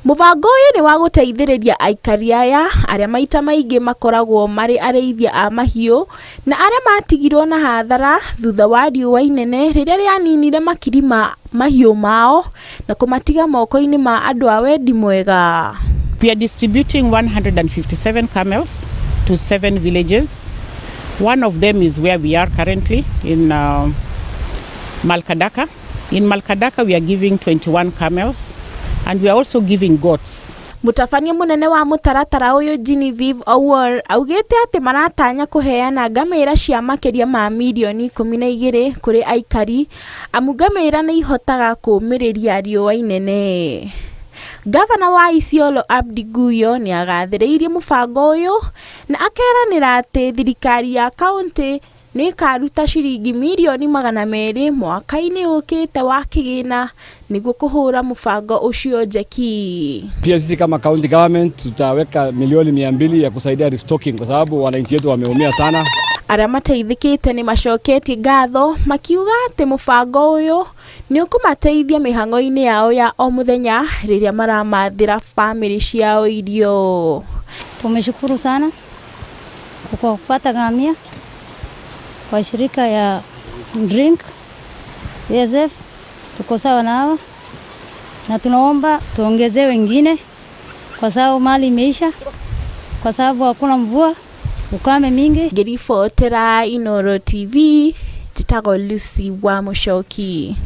Mũbango ũyũ nĩ wa gũteithĩrĩria aikari aya arĩa maita maingĩ makoragwo marĩ arĩithia a mahiũ na arĩa matigirwo na hathara thutha wa riũa inene rĩrĩa rĩaninire makiri ma mahiũ mao na kũmatiga moko-inĩ ma andũ a wendi mwega. We are distributing 157 camels to seven villages. One of them is where we are currently in Malkadaka. In Malkadaka, we are giving 21 camels and we are also giving goats. Mũtabania mũnene wa mũtaratara ũyũ Genevieve Owuor augĩte atĩ maratanya kũheana ngamĩra cia makĩria ma mirioni 12 kũrĩ aikari amu ngamĩra nĩ ihotaga kũũmĩrĩria riũa inene. Ngavana wa Isiolo Abdi Guyo nĩ agathĩrĩirie mũbango ũyũ na akeranĩra atĩ thirikari ya kaũntĩ nĩ ĩkaruta ciringi mirioni 200 mwaka-inĩ ũkĩte wa kĩgĩna nĩguo kũhũra mũbango ũcio njeki. Pia sisi kama county government tutaweka milioni 200 ya kusaidia restocking kwa sababu wananchi wetu wameumia sana. Arĩa mateithĩkĩte nĩ macoketie ngatho makiuga atĩ mũbango ũyũ nĩ ũkũmateithia mĩhang'o-inĩ yao ya o mũthenya rĩrĩa maramathĩra bamĩrĩ ciao irio. Tumeshukuru sana kwa kupata ngamia kwa shirika ya Drink ESF, tuko sawa na hawa na tunaomba tuongezee wengine kwa sababu mali imeisha, kwa sababu hakuna mvua, ukame mingi. Ngĩribotera Inooro TV, njĩtagwo Lucy wa Mũcoki.